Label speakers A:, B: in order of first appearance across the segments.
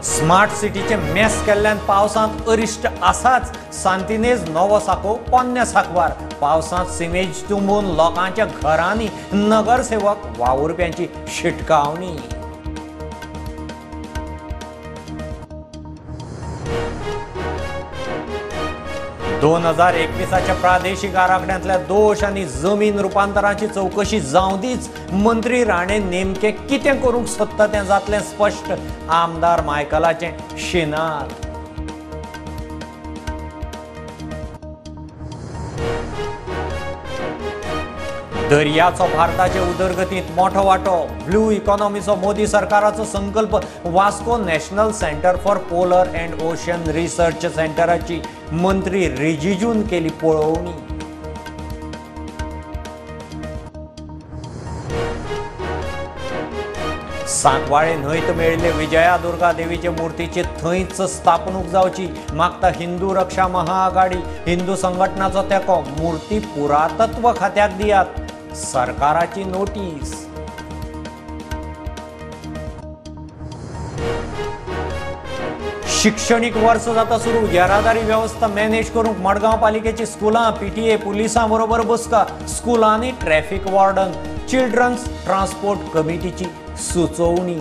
A: Smart सिटीचे mess केल्ल्यान पावसांत अरिश्ट आसाच. सांतिनेज नवो साको पोन्न्या साकवार. पावसांत सिमेज तुंबून लोकांच्या घरांनी नगरसेवक वावुरप्यांची शिटकावणी. दोन 2021 प्रादेशिक आराखड्यांतल्या दोश आनी जमीन रुपांतराची चवकशी जावंदीच. मंत्री राणे नेमके कितें करूंक सोदता तें जातलें स्पश्ट. आमदार मायकलाचें शिनार. दर्याचो भारताचे उदरगतींत मोठो वांटो. ब्लू इकॉनॉमीचो मोदी सरकाराचो संकल्प. Vasco national centre for polar and ocean research सेंटराची मंत्री रिजिजून केली पळोवणी. सांकवाळे न्हंयत मेळिल्ले विजया दुर्गा देवीचे मूर्तीची थंयच स्थापणूक जावची मागता हिंदू रक्षा महाआघाडी. हिंदू संघटनाचो तेंको. मूर्ती पुरातत्व खात्याक दियात सरकाराची नोटीस. शिक्षणीक वर्स जाता सुरू. येरादारी वेवस्था मॅनेज करूंक मडगांव पालिकेची स्कुलां पीटीए पुलिसां बरोबर बसका. स्कुलांनी ट्रॅफिक वॉर्डन चिल्ड्रन्स ट्रान्सपोर्ट कमिटीची सुचोवणी.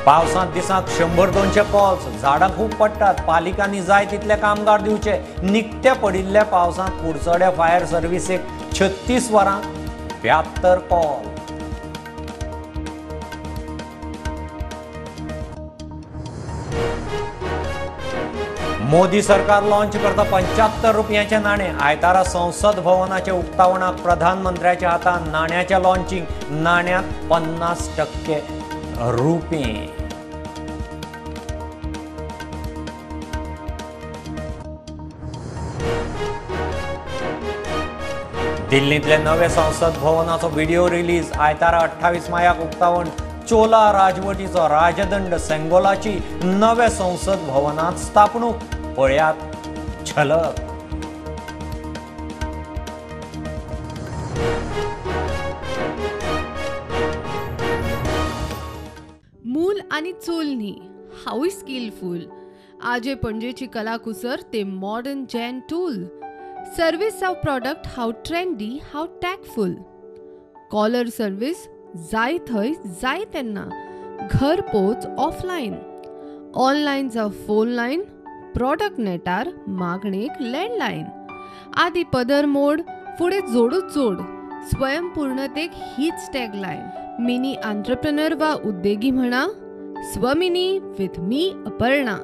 A: पावसांत दिसाक 100-200 कॉल्स. झाडां खूब पडटात. पालिकांनी जाय तितले कामगार दिवचे. निकत्या पडिल्ल्या पावसांत कुडचड्या फायर सर्विसेक 36 वरां 72 कॉल. मोदी सरकार लॉन्च करता 75 रुपयांचें नाणें. आयतारा संसद भवनाच्या उक्तावणाक प्रधानमंत्र्याच्या हातान नाण्याचें लॉन्चिंग. नाण्यांत 50% रुपये. दिल्लींतल्या नव्या संसद भवनाचो व्हिडिओ रिलीज. आयतारा 28 मायाक उक्तावण. चोला राजवटीचो राजदंड सेंगोलाची नव्या संसद भवनांत स्थापणूक. पळयात झलक.
B: मूल आणि चूल न्ही, हांवूय स्किलफूल. आजे पणजेची कलाकुसर ते मॉडर्न जॅन टूल. सर्विस जावं प्रॉडक्ट हांव ट्रेंडी, हांव टॅकफूल. कॉलर सर्विस जाय थंय जाय तेन्ना, घर पोच ऑफलायन. ऑनलायन जावं फोन लायन, प्रॉडक्ट नेटार मागणेक लँडलायन. आदी पदर मोड, फुडें जोडूच जोड. स्वयंपूर्णतेक हीच टॅगलायन. मिनी आंत्रप्रनर वा उद्देगी म्हणा, स्वमिनी विथ मी अपर्णा.